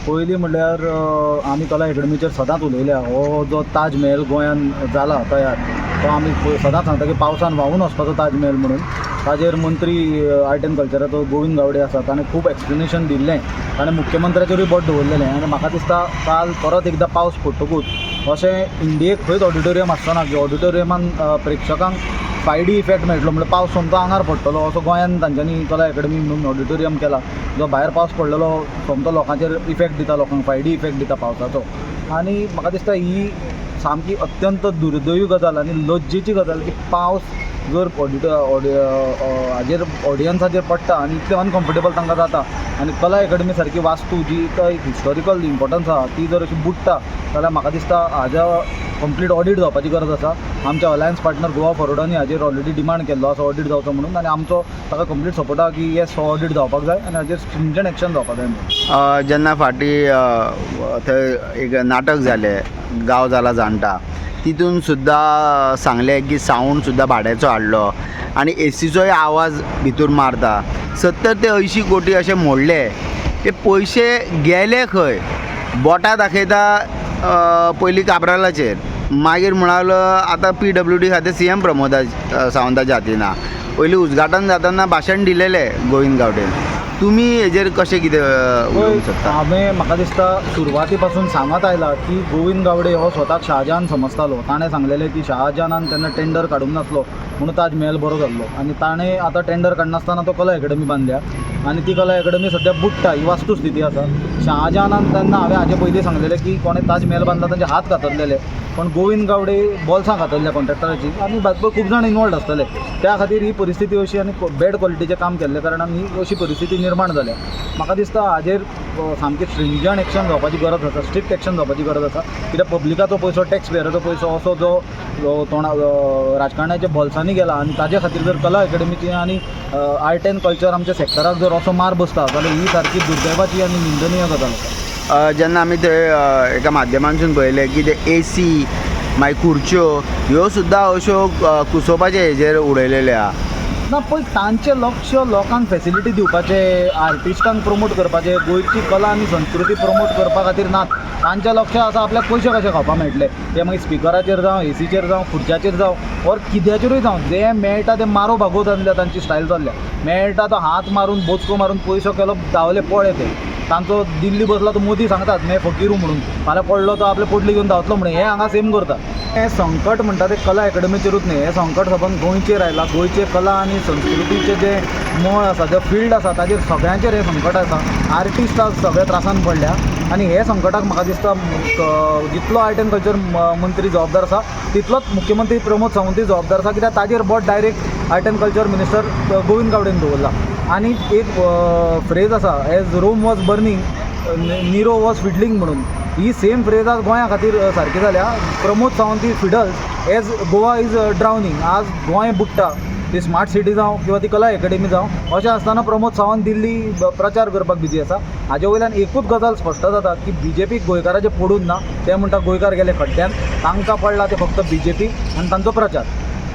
पयलीं म्हणल्यार आमी कला एकेडमीचेर सदांच उलयल्या. हो जो ताज महल गोंयान जाला तयार, तो आमी सदांच सांगता की पावसान व्हांवून वचपाचो ताज महल म्हणून. ताजेर मंत्री आर्ट एंड कल्चराचो गोविंद गावडे आसा, ताणें खूब एक्सप्लेनेशन दिल्लें, ताणें मुख्यमंत्र्याचेरूय बोट दवरलेलें. आनी म्हाका दिसता काल परत एकदां पावस पडटकूच अशें इंडियेक खंयच ऑडिटोरियम आसचो ना की ऑडिटोरियमान प्रेक्षकांक 5D effect मेळटलो, म्हणल्यार पावस सोमतो आंगार पडटलो. असो गोंयान तांच्यांनी कला एकेडमी म्हणून ऑडिटोरियम केला, जो भायर पावस पडलेलो सोमतो लोकांचेर इफेक्ट दिता, लोकांक 5D effect दिता पावसाचो. आनी म्हाका दिसता ही सामकी अत्यंत दुर्दैवी गजाल आनी लज्जेची गजाल की पावस जर ऑडिट ऑडि हाजेर ऑडियन्साचेर पडटा आनी इतलें अनकम्फर्टेबल तांकां जाता. आनी कला एकेडमी सारकी वास्तू जी एक हिस्टॉरिकल इम्पोर्टन्स आहा, ती जर अशी बुडटा जाल्यार म्हाका दिसता हाज्या कंप्लीट ऑडीट जावपाची गरज आसा. आमच्या अलायन्स पार्टनर गोवा फॉरवर्डांनी हाजेर ऑलरेडी डिमांड केल्लो आसा ऑडीट जावचो म्हणून, आनी आमचो ताका कंप्लीट सपोर्ट आहा की येस, हो ऑडीट जावपाक जाय आनी हाजेर स्ट्रिंजंट एक्शन जावपाक जाय म्हणून. जेन्ना फाटीं थंय एक नाटक जालें, गांव जाला जाणटा, तितून सुद्दां सांगलें की सावंड सुद्दां भाड्याचो हाडलो आनी एसीचोय आवाज भितूर मारता. 70 ते 80 कोटी अशे मोडले, ते पयशे गेले खंय? बोटां दाखयता पयलीं काब्रालाचेर, मागीर म्हणालो आतां पीडब्ल्यूडी खातें सीएम प्रमोदा सावंताच्या हातीन आहा. पयलीं उद्घाटन जाताना भाशण दिलेलें गोविंद गावडेन. तुमी हेजेर कशें कितें उलोवंक सोदता? हांवें, म्हाका दिसता, सुरवाती पासून सांगत आयला की गोविंद गावडे हो स्वताक शाहजहान समजतालो. ताणें सांगलेलें की शाहजहानान तेन्ना टेंडर काडूंक नासलो म्हणून ताज महल बरो जाल्लो, आनी ताणें आतां टेंडर काडनासतना तो कला एकेडमी बांदल्या आनी ती कला एकेडमी सद्या बुडटा, ही वास्तुस्थिती आसा. शाहजहानान तेन्ना, हांवें हाजे पयलीं सांगलेलें की कोणें ताज महल बांदला तांचे हात कातरलेले, पण गोविंद गावडे बोल्सां कातरल्या कॉन्ट्रॅक्टराची आनी भाजपा खूब जाण इनवॉल्ड आसतले. त्या खातीर ही परिस्थिती अशी आनी बॅड क्वॉलिटीचें काम केल्लें कारणान ही अशी परिस्थिती निर्माण जाल्या. म्हाका दिसता हाजेर सामकी स्ट्रिंजंट एक्शन जावपाची गरज आसा, स्ट्रिक्ट एक्शन जावपाची गरज आसा, कित्याक पब्लिकाचो पयसो, टॅक्स पेयराचो पयसो असो जो जो तोंडा राजकारणाच्या बोल्सांनी गेला आनी ताजे खातीर जर कला एकेडमीची आनी आर्ट एंड कल्चर आमच्या सेक्टराक जर असो मार बसता जाल्यार ही सारकी दुर्दैवाची आनी निंदनीय गजाल आसा. जेन्ना आमी थंय एका माध्यमांतसून पळयलें की ते एसी, मागीर खुर्च्यो ह्यो सुद्दां अश्यो कुसोवपाचे हेजेर उडयलेल्यो आहा. ना, पळय, तांचें लक्ष लोकांक फेसिलिटी दिवपाचें, आर्टिस्टांक प्रमोट करपाचें, गोंयची कला आनी संस्कृती प्रमोट करपा खातीर नात. तांचें लक्ष आसा आपल्याक पयशे कशे खावपा मेळटले. ते मागीर स्पिकराचेर जावं, एसीचेर जावं, खुर्च्याचेर जावं, ऑर कित्याचेरूय जावं, जें मेळटा तें मारो भागोवत जाल्ल्या तांची स्टायल चल्ल्या. मेळटा तो हात मारून, बोचको मारून पयसो केलो, धांवले, पळ्ळे ते. तांचो दिल्ली बसला तो मोदी सांगतात, "मैं फकीर हूँ" म्हणून, फाल्यां पडलो तो आपले पोटली घेवन धांवतलो म्हणून. हें हांगा सेम करता. हें संकट म्हणटा तें कला एकेडमीचेरूच न्ही, हें संकट सबंद गोंयचेर आयलां. गोंयचे कला आनी संस्कृतीचें जें मळ आसा, जें फिल्ड आसा, ताजेर सगळ्यांचेर हें संकट आसा. आर्टिस्ट आज सगळे त्रासान पडल्या आनी हे संकटाक म्हाका दिसता जितलो आर्ट एंड कल्चर मंत्री जबाबदार आसा, तितलोच मुख्यमंत्री प्रमोद सावंतूय जबाबदार आसा, कित्याक ताजेर बोट direct art and culture minister Govind गावडेन दवरला. आनी एक फ्रेज आसा, "As Rome was burning, Nero was fiddling" म्हणून. ही सेम फ्रेज आज गोंया खातीर सारकी जाल्या. Pramod Sawant fiddles as Goa is drowning. आज गोंय बुडटा, ती स्मार्ट सिटी जावं किंवा ती कला एकेडमी जावं, अशें आसतना प्रमोद सावंत दिल्ली प्रचार करपाक बिजी आसा. हाजे वयल्यान एकूच गजाल स्पश्ट जाता की बीजेपीक गोंयकाराचें पडून ना. ते म्हणटा गोंयकार गेले खड्ड्यान, तांकां पडला ते फक्त बीजेपी आनी तांचो प्रचार.